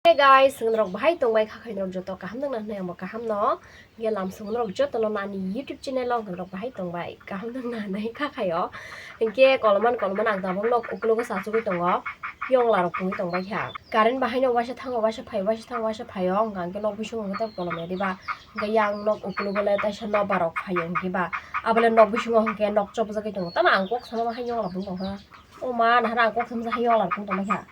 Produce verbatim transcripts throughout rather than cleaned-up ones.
Hey guys, chwng norok bahai tongbai kha khai norok joto kaham nang nang nai amo kaham no. Nge lam sung norok joto no nani YouTube channel o norok bahai tongbai kaham nang nang nai kha khai o. Hingke koloman koloman ang tabuk nok ukulogo sa chugui tongo. Yongla rok pungui tongbai kha. Current bahai no waisa thango waisa phai waisa thango waisa phai o hingka hingke nok bising hingke tei kolom ya diba. Hingke yang nok ukulogo le taisa nobar rok phai o hingke ba. Abole nok bisingo hingke nok chopjagui tongo. Tamo ang kok sama bahai yongla pung tongkha. O ma nahara ang kok sama bahai yongla pung tongbai kha.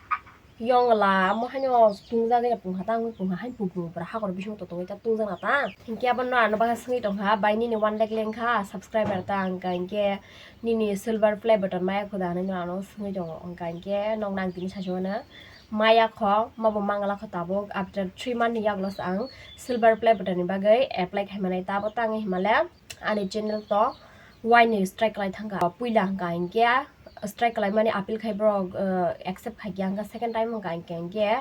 Yongla, amo haino tungjagwi pungkha ta, wngwi pungkha, haino pung pung pura hakor bisingo totongwi ta tungjak na ta. Hinkhe abono ano bagwi swngwi tongkha, bai nini one lakh lengkha subscriber ta, hwnka hinkhe nini silver play button maya kho da hinwi ano swngwi tongo, hwnka hinkhe nokno ang tini sasi mano maya kho, mabo mangala kho tabuk, after three month ni yagulo se ang silver play button ni bagwi apply khai manai, tabo ta wngwi himale ani channel to waini strike khlai thangkha, puila hwnka hinkhe strike khlaimani appeal khai borok, uh, accept khaikya, hwnkhe second time hwnka hinkhe, hinkhe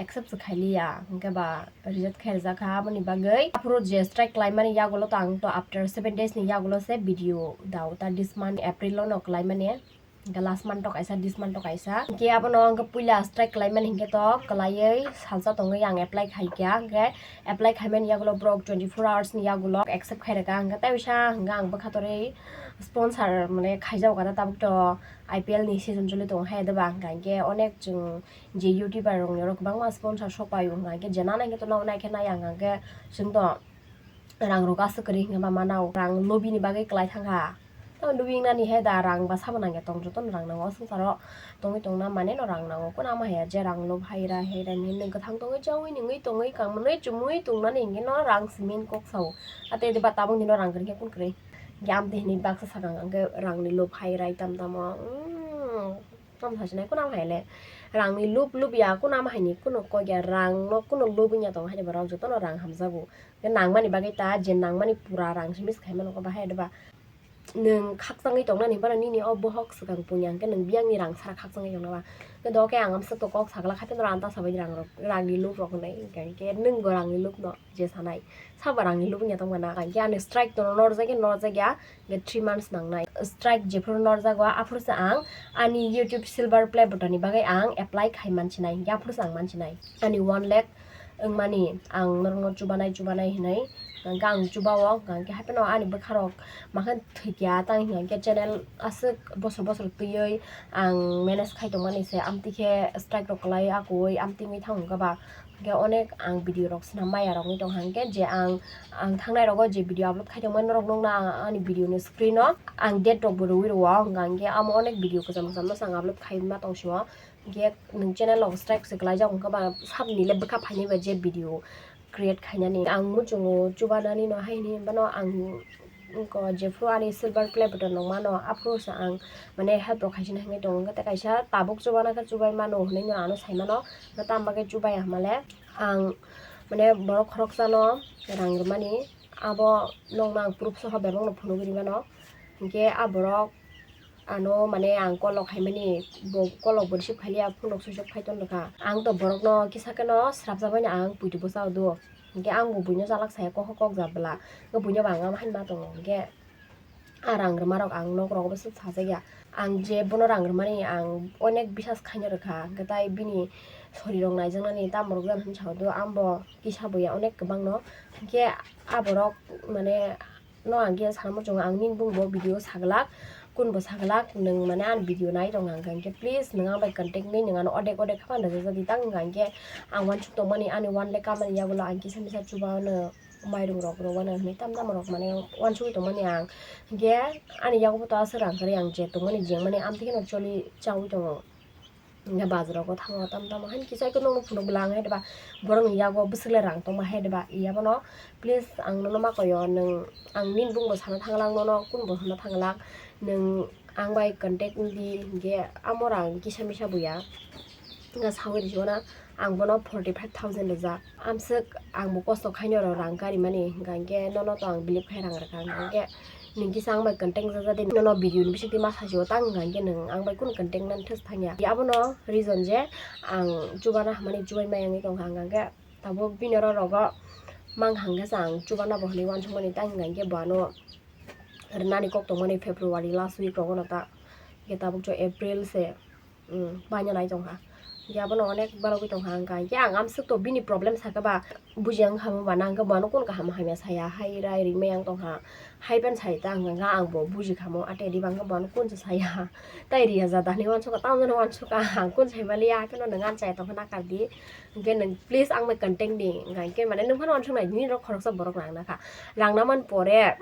accept se khailiya, hwnkhe ba reject khai rijak kha. Aboni bagwi aphuru je strike khlaimani yagulo to ang to after seven days ni yagulo se video dao ta, this month April o no khlaimani, hwnkhe last month to kaisa, this month to kaisa. Hwnkhe abono hwnkhe puila strike khlaimani hwnkhe to kwlaiwi salsa tongwi ang apply khaikya, hwnkhe apply khaimani yagulo borok twenty four hours ni yagulo accept khai rwkha, hwnkhe tei bisa hwnkhe ang bwkha torwi sponsor mane khaijago kha tabuk to I P L ni season choli tongo hai, doba hwnka hinkhe onek chwng je YouTuber rok ni oro kwbangma sponsor sok pai o, hwnka hinkhe je nana hinkhe to noknai khe nai ang, hwnka hinkhe chwng to rang rok aswk kwrwi hinkhe ma mana o, rang lobi ni bagwi kwlai thangkha. Tamo lobi wngnani hai da, rang ba sabo nangya tong, jotono rang nango o swngcharo tongwi tongna mane no rang nango, kuna ma haya je rang lob hai ra hai ra hinwi nwng kwthang tongwi chawi nungwi tongwi kang mwnwi chumui tongnani hinkhe no rang simi kok sao. Atei de ba tabuk nino rang kwrwi khe kun kwrwi. Hinkhe amtwi hinwi baksa sakang ang khe rangni lob hai rai tam tamo. Umm, tamo sasinai kunam hai le. Rangni lob lob ya kunam hai ni kuno kok ya, rang no kuno lob wngya tong hai de borok jotono rang hamjago. Nangmani bagwi ta je nangmani pura rang simi se khai mano kok bahai de ba. Nwng khakchangwi tongnani hwnba nini o bohok swkang punya hwnkhe nwng biyangni rang sara khakchangwi tongna ba. Hwnkhe doke ang amswk to kok sagla khaipeno ranta sabai rang rok, rangni lob rok hwnwi hwnkhe nwng bo rangni lob no. Je sanai sabo rangni lob wngya tongmana, hinkhe ani strike to norjak ya, norjak ya, hinkhe three months nangnai. Strike jephuru norjago aphuru se ang ani YouTube silver play button ni bagwi ang apply khai mansinai, hinkhe aphuru se ang mansinai. Ani one lakh wngmani ang norokno chubanai chubanai hinwi, hinkhe ang chubao, hinkhe hapheno ani bwkharok makhan thwikya tang hinkhe channel aswk bosor bosor twiwi ang manage khai tongmani se, amtwi khe strike rok kwlai akoi amtwi wngwi thango hinkhe ba. Hingke onek ang video rok swnam maya rok wngwi tong kha, hingke je ang, ang thangnai rogo je video upload khai tongmani norok nukna ang ani video ni screen o ang date rok bo rwui rwo, hingka hingke amo onek video kwcham kwcham no se ang upload khai ma tong sio. Hingke nwng channel rok strike se kwlaijak hingke ba sabni le bwkha phainai ba je video create khainani ang muchungo chubanani no haini hinmano ang Wngkha jephru ani silver play button rok mano, aphuru se ang mane help rok khaisina hinwi tongo. Wngkha tei kaisa tabuk chubana khe chubai mano hinwi no ano sai mano, wngkha tamo bagwi chubaya hinmale ang mane borok khoroksa no rang rwmani, abo nokno ang proof soho bebak no phunugwi rwmano. Hinkhe a borok ano mane ang call rok khaimani, bo call rok bo receive khailiya, phone rok switch off khai ton rwkha. Ang to borok no kisa kheno srapjak bai no ang puitu bwsa o do. Hinkhe ang bo buino chalak saya kok kok jabwla, hinkhe buino bo ang ama hai ma tongo, hinkhe a rang rwma rok ang nok rogo bwswk sajak ya. Ang je bono rang rwmani ang onek bisas khaina rwkha, hinkhe tai bini sori rok naijaknani tamo rok jani hinwi sa o do, ang bo kisa bo ya onek kwbang no, hinkhe a borok mane no ang khe sana muchungo, ang nini bumung bo video saglak, kun bo saglak, nwng mane ani video nai tong kha, hinkhe please nwng ang bai contact ni, nwng ano odek odek khe phano rwjak di tang, hinkhe ang uansuk tongmani ani one lakh kamani yagulo ang kisa misa chuba ano mairung rok rw ano hinwi tam tamo rok mane uansugwi tongmani ang, hinkhe ani yago bo to aswk rang kwrwi, ang je tongmani jeng mani amtwi kheno choli chaui tongo. Hingke bazar rogo thango tam tamo haini kisa eko nokno phunuk bwla ang hai diba, borok ni yago bwswk le rang tongma hai diba, iya bono please ang nono ma koi o, nwng ang nini bumung bo sana thangla, ang nono kun bo sana thangla, nwng ang bai contact wng di, hinkhe amo rang kisa misa bo ya, wngkha sawi rwsio na ang bono forty five thousand rwjak, amswk ang bo kosto khaini oro rang karimani, hingkha hinkhe nono to ang believe khai rang rwkha, hingkha hinkhe nwng kisa ang bai contact wng jak di, nono video ni bisingtwi ma sasio tang, hingkha hinkhe nwng ang bai kunu contact nani thus thangya. Abono reason je ang chubana hamani chubai maya wngwi tongkha, hingkha hinkhe tabuk bini oro rogo mang hangkhe se ang chubana bo hinwi uansukmani, tang hingkha hinkhe bo ano rwnani kok tongmani February last week rogono ta, hinkhe tabuk cho April se. Umm, baina nai tongkha. Hinkhe abono onek barogwi tongkha, hwnkha hinkhe ang amswk to bini problem sakha ba, buji ang kha ba, nang khe bono kun kaham hamya saya, hai rai rimai ang tongkha, hai ban sai ta hwnkha ang bo buji khamo, ate di bang khe bono kun se saya, tai ri hajar dani wansukha, tamo jani wansukha, ang kun sai maliya, haikhe no nwng ang chaya tongkha nakar di, hinkhe nwng please ang bai contact di, hwnkha hinkhe mane nwng phano wansuknai, nini rok khoroksa borok rang nakha, rang naman pore.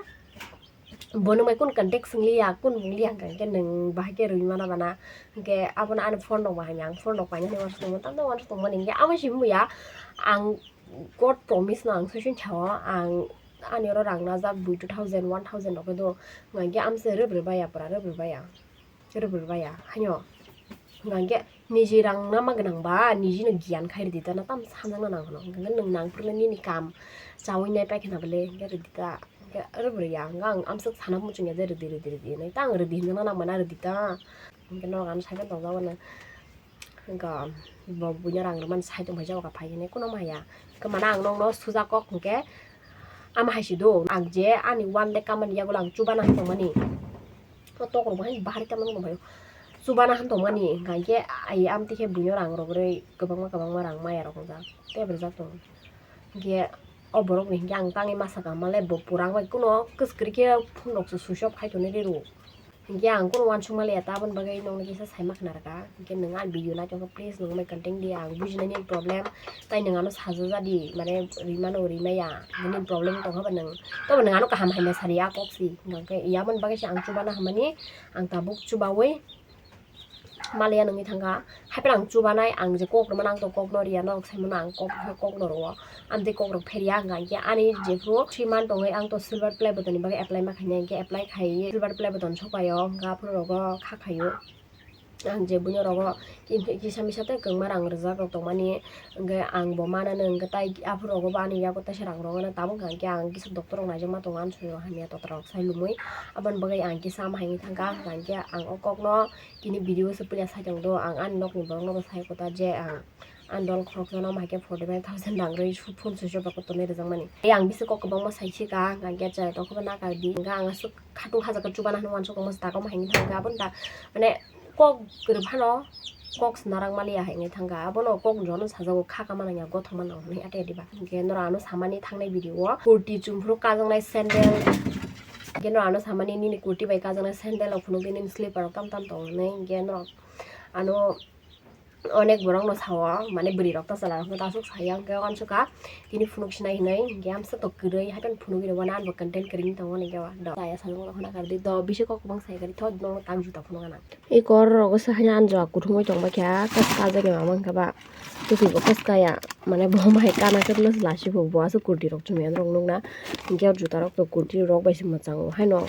Bono bai kun contact swngliya, kun wngliya hwnkha hinkhe nwng bahai khe rwi mana bana. Hinkhe abono ani phone rok bahai ang phone rok painani wansuk tongmani, tamni wansuk tongmani hinkhe amo simi buya ang God promise no ang soi soi sao ang ani oro rang najak bui two thousand, one thousand rok khe do. Hwnkha hinkhe amse rwbrwi baya pura, rwbrwi baya, rwbrwi baya haino. Hwnkha hinkhe niji rang nama gwnang ba niji no giyan khai rwdi ta, na tam sanjak na nang phano. Hwnkha hinkhe nwng nang phuru nini kam chawi nai paikha na bwle hinkhe rwdi ta. Hinkhe rwbrwi ya, hwnkhe ang amswk sana muchung ya je rwdi, rwdi, rwdi hinwi ta, ang rwdi hinjakna nang mano, rwdi ta. Hinkhe norok ano saiman tongjago no. Hinkhe bo buino rang rwmani sai tongphai jago phai hinwi kuno ma ya. Hinkhe mane ang nokno suja kok hinkhe ama hai si do. Ang je ani one day kamani yagulo ang chubana han tongmani. O tok rok bo hai bahari kamani tongphai o. Chubana han tongmani hinkhe ai amtwi khe buino rang rwgwi kwbangma kwbangma rang maya rok wngjak. Tei bwrwjak tongo. Hinkhe o borok ni hinkhe ang tangwi masa kha male bo pura wng bai kuno kwskwrwi khe phone rok se switch off khai tonwi rw. Hinkhe ang kuno wansuk maliya ta aboni bagwi nokni kisa sai ma khna rwkha. Hinkhe nwng ani video naitokha please nwng bai contact di, ang bujinani problem tai nwng ano sajajadi mane rimano rimaya nini problem tongkha ba nwng tobo nwng ano kaham hai ma sari a kok si hinkhe yamoni bagwi se ang chubana hamani ang tabuk chubawi. Maliya nungwi thangkha. Haiphano ang chubanai, ang je kok rwmani ang to kok no riya, norok saimano ang kok, kok no rwo. Amtwi kok rok pheriya hwnkha hinkhe ani jephru three month tongwi ang to silver play button ni bagwi apply ma khainai hinkhe apply khai silver play button sokpaio hwnkha aphuru rogo kha khaio. Ang je buino rogo ki-, kisa misa tei kwbangma rang rwjak rok tongmani. Hwnkhe ang bo manano hwnkhe tai aphuru rogo bo ani yago teisa rang rwgano tabuk hwnkha hinkhe ang kisa doctor rok naijakma tongo ani soyo hamya totra rok sai lumui. Aboni bagwi ang kisa ama haini thangkha hwnkha hinkhe ang o kokno tini video se puila sai tong do, ang ani nokni borokno bo sai kota je ang ani dol khoroksa no hai khe forty five thousand rang rwi su phone switch off rok tonwi rwjakmani. Tei ang bisi kok kwbangma sai sika, hwnkha hinkhe chwrai tongkha bo nakar di, hwnkha ang aswk khatung khajakhe chubana hwnwi uansuk tongma se takhuk ma haini thangkha, aboni ta mane kok kwrwi phano kok se narang maliya hai wngwi thangkha, abono kok jono sajago kha kama nangya gothok ma nang hwnwi ate diba. Hinkhe norok ano samani thangnai video o kurti chumphuru kajaknai sandal, hinkhe norok ano samani nini kurti bai kajaknai sandal rok phunukdi, nini slipper rok tam tam tong hwnwi, hinkhe norok ano onek borok no sao mane bwrwi rok ta chwla rok ta aswk saya hinkhe uansukha tini phunuk sinai hinwi, hinkhe amsa to kwrwi haikhe phunugwi rwmani, ani bo content kwrwi wngwi tongo hinkhe o do chaya sajak rok khna kardi do bisi kok kwbang sai kari tho nono tak juta phunuk gana. Eko oro rogo se haino ani jora kuthumwi tongbaikha, kok kajagwi mama wngkha ba. Tei bo kos kaya, mane bo hai kana khe no lasi bo, bo aswk kurti rok chumya norok nukna. Hinkhe o juta rok to kurti rok bai se mwchango, haino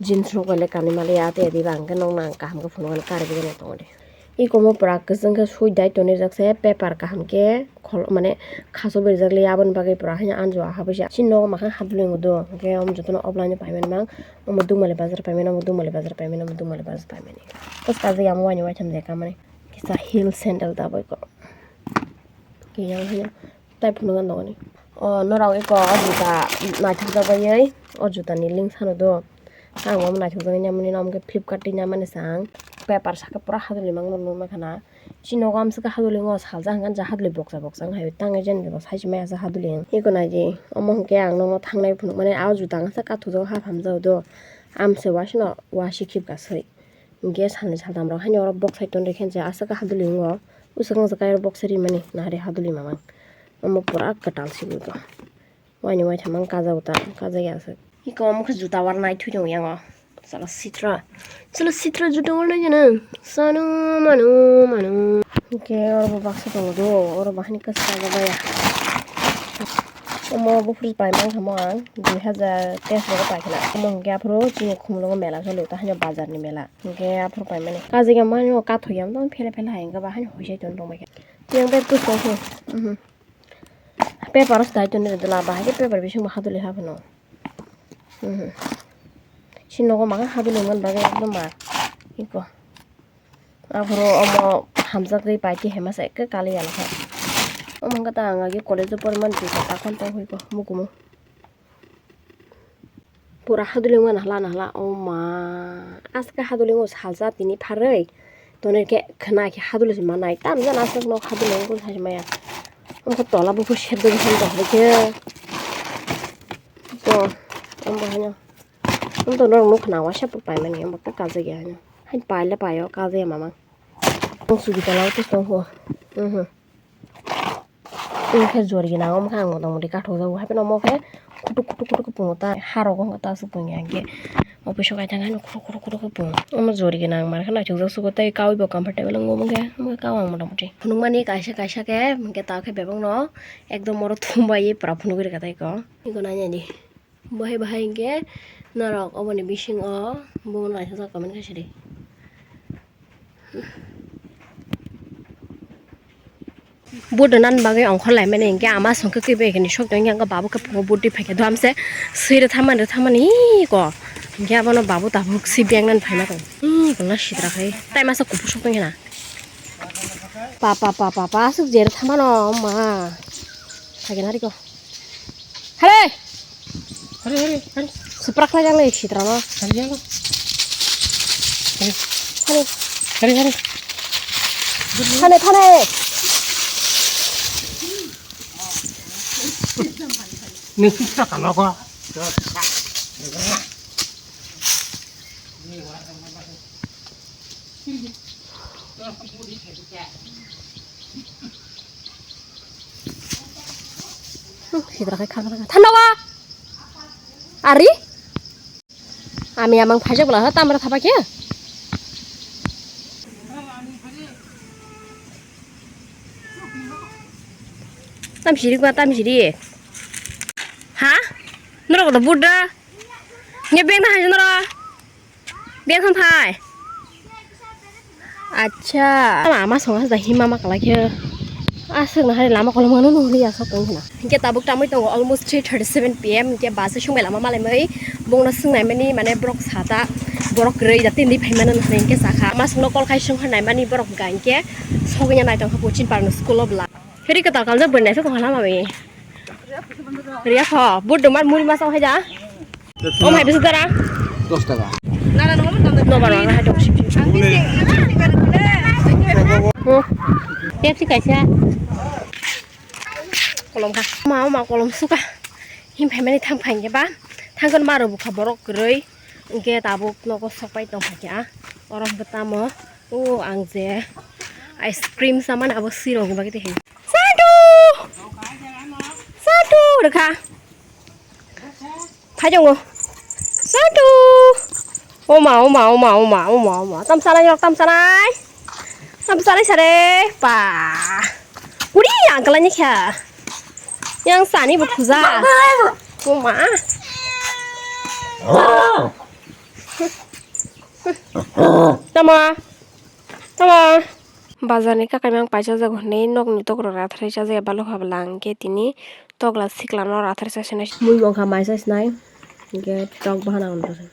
jeans rok bai le kanwi maliya, tei diba ang khe nokna ang kaham khe phunukgwi karwi tongo de. Eko mo pura kwchwng khe sui dai tonwi rijak se, paper kaham khe khol-, mane khasugwi rijak le aboni bagwi pura haino ani jora habwi se. Chini nogo makhang hadulwi wngdo, hinkhe omo jotono offline o paimani mang. Omo Dugmali bazar paimani, omo Dugmali bazar paimani, omo Dugmali bazar paimani. Kos kajagwi amo waini waitham de kamani. Kisa heel sandal da bai ko. Kiyang hino tai phunukgwi nogoni. O norok eko o juta naithokjak bai o juta ni link sano do. Ang omo naithokjagwi namani no omo khe Flipkart twi namani se ang. Paper saka pura hadulwi mangno nukna khana. Chini nogo amswk khe hadulwi wng o saljak hwnkhe ja hadulwi boksa boksa wng hai tangwi jani bo sai se maya sa hadulwi wng. Eko naidi omo hwnkhe ang nokno thangnai phunukmani, ah o juta wngkha kathojak hap hamjak do. Amse wasino wasi khibka swi. Hinkhe salni saltam rok haino oro boksai tonwi khe je aswk khe hadulwi wngo. Usuk wngjakha oro boksai rimani nahari hadulwi mamang. Omo pura kwtal se bujo. Waini waitham ang kajagwi ta, kajagwi aswk. Eko omo khe juta warnai thwi tongo yango. Chwla sitra. Chwla sitra juta warnai jana. Sanu manu manu. Hinkhe oro bo baksa tongo do. Oro bo haino khe sajak ya. Omo buphuru pai mankha mo ang dui hazar teis rogo pai khna. Omo hinkhe aphuru chini Khumulwngo mela choli ta haino bazar ni mela. Hinkhe aphuru paimani. Kajagwi mani o kathok ya, phela phela hai hinkhe ba haino hoisai tong tongbaikha. Tiyang bag bwskango. Mhm. Paper o stai toni rwdwla, bahai khe paper bisingo hadulwi ha phano. Mhm. Chini nogo maka hadulwi man bagwi ekdom ba. Iko. Aphuru omo hamjakgwi pai twi hai masa ekke kali ya lakha. Omo wngkha ta ang agi college o pormani twi ta takhon tong hui ko mukumu. Pura hadulwi wngmani hala na hala, o ma, aske hadulwi wngwi salsa tini pharwi, Toni khe khna khe hadulwi se manai. Tam jani aswk nok hadulwi wngkhe saimaya. Wngkhe tola buphuru sep dagi han tong hai khe. To, ambo haino. Ambo norok nukha na waisa paimani, ambo khe kajagya haino. Haino paile paio, kajagya mamang. Ang sugi tola o tong ho. Mhm. Wngkhe jori gwnang, omo khe ang motamoti kathokjago. Hapheno omo khe kutuk, kutuk, kutuk khe pungo ta, harok wngkha ta aswk pungya hinkhe. Office o kaithang haino kutuk, kutuk, kutuk khe pungo. Omo jori gwnang, mankheno naithokjak sugo tei kaui bo comfortable wngo omo khe, omo khe kao ang motamoti. Phunukmani kaisa, kaisa khe, hinkhe ta khe bebakno ekdom oro thumbai pura phunugwi rwkha tei ko. Iko nainani. Bahai bahai hinkhe norok oboni bisingo buno naithokjak comment khe sidi. Buddha nan bagwi ongkhor laimani hinkhe ama songkhe kebo ekani sok tong hinkhe babu khe phungo buddhi phaikhe dohamse swi rwthamani rwthamani ko hinkhe abono babu tabuk swi beng nan phaima tong. Hmm, kono sitra khai tai masa kuphur sok tong khena. Pa pa pa pa pa aswk jer thamano ma. Phaikhe nariko. Hare! Hare, hare, hare. Suprak lai jang lai sitra no. Hare, hare. Hare. Hare. Hare, hare. Thane, thane. Ni sitra kalo ko. Hmm, sitra khai khang khang. Thanda wa. Ari? Ami amang phaijak bwla ha tamra thapa khe. Tam siri kwa tam siri. Ha? Norok da buddha. Nge beng na hai nora. Beng khan phai. Acha. Ama, ama songa da hima ma kala khe. Aswk na hari lama kolom mano nung liya sa tong hina. Hinkhe tabuk tamwi tongo almost three thirty seven P M. Hinkhe bus sung bai lama malai mai. Bongno sung nai mani mane borok sata. Borok rei da tindi phai mano nung hinkhe sakha. Ama sungno call khai sung nai mani borok ga hinkhe. Sogya nai tong kha coaching parno school o bla. Heri ka takal ja bernai sa tong lama bai. Riya kho, but dumar muri masa hai da. Om hai bisu dara. Dos taka. Nobar wang hai dong sip sip. Hmm. Pepsi kaisa. Kolom kha. Ma, ma kolom suka. Him phaimani thang phainge ba. Thangkon maro bukha borok kwrwi. Hwnkhe tabuk nogo sokpai tongkha khe a. Oro hwnkhe tamo. O ang je ice cream samani abo sirok bagwi tongkha. Santu! Santu! Rwkha. Phaitongo. Santu! Oma, oma, oma, oma, oma, oma. Tam sanai rok, tam sanai. Tam sanai sare. Pa. Uri, ang kalai ni kha. Yang sani bo thuja. Oma. Tama. Tama. Bazar ni kakai mang paisa jago hwnwi nokni tokro rathrai chajakya balokha bwla hwnkhe tini tokla sikla no rathrai chasinai. Mui mokha mai chasinai hwnkhe tok bahana hwnwi.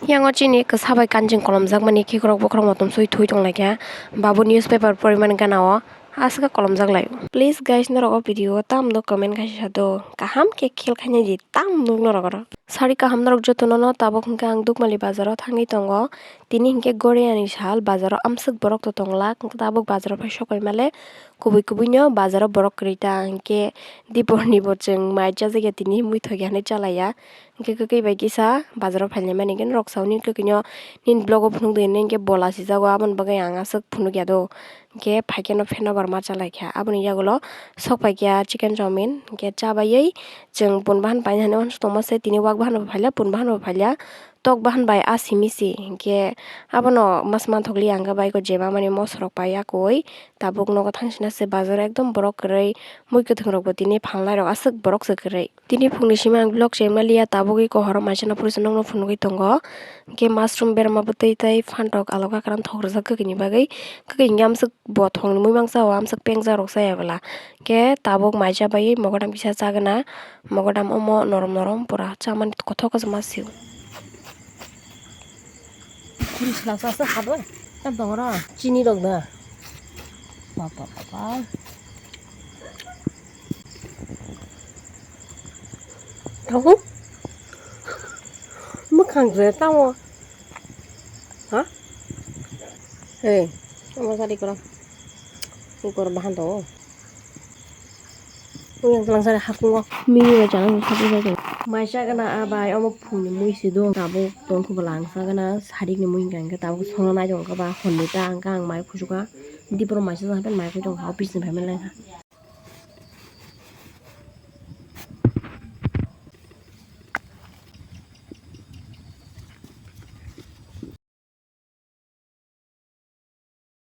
Yang o chini kwsa bai kanching kolomjakmani khikrok bokhorok motom swi thui tonglaikha. Babu newspaper porimani gana o aswk kolomjak lai. Please guys, norok o video o tamno comment khaisa do kaham khe khel khainai di tam nuk norok oro. Sari kaham norok jotono no tabuk hwnkhe ang Dukmali bazar o thangwi tongo. Tini hinkhe Goriani sal, bazaro amswk borok to tonglak, hinkhe tabuk bazaro phai sokoi male kubui kubui no bazaro borok kwrwi ta, hinkhe dipor ni bo chwng mai chajakya tini muithokya hinwi chalaiya, hinkhe kwkwi bai kisa bazaro phailai mani hinkhe norok saui nini kwkwi no nini vlog o phunukdi hinwi hinkhe bola sijago, aboni bagwi ang aswk phunukya do, hinkhe phaikhe no fan o bar ma chalaikha, aboni yagulo sok paikha chicken chowmin, hinkhe chabaiwi chwng bun bahan painani uansuk tongma se tini wak bahan bo phailya, bun bahan bo phailya. Tok bahan bai a simi si hinkhe abono mas manthokli ang khe bai ko jeba mani mosorok pai yakui tabuk nogo thangsina se bazar ekdom borok kwrwi mui kwthwng rok bo tini phalnai rok aswk borok se kwrwi. Tini phungni simi ang vlog chengmaliya tabugwi kohoro maisano phuru se nokno phunugwi tongo hinkhe mushroom berma bwtwi tei phantok alok akran thok rwjak kwkwi ni bagwi kwkwi hinkhe amswk bo thongni mui mangsa o amswk pengjak rok chaya bwla hinkhe tabuk maisa bai mogodam kisa chagwna. Mogodam omo norom norom pura chamani kothok khe ma sio. Chini rok da. Papa papa. Tahu? Mwkhang je tamo. Ha? Hey, omo sari koro. Koro bahan to. Uyang kelang sari hakungo. Mini bai chana sabi bai. Maisa gana abai omo phungni mui si do. Tabuk tongkhu bwla ang sa gana sarik ni mui hingka hingka tabuk songna nai tongkha ba honni ta ang kha ang mai phusuka. Dipro maisa jang hapen mai phu tongkha office ni phaimani langkha.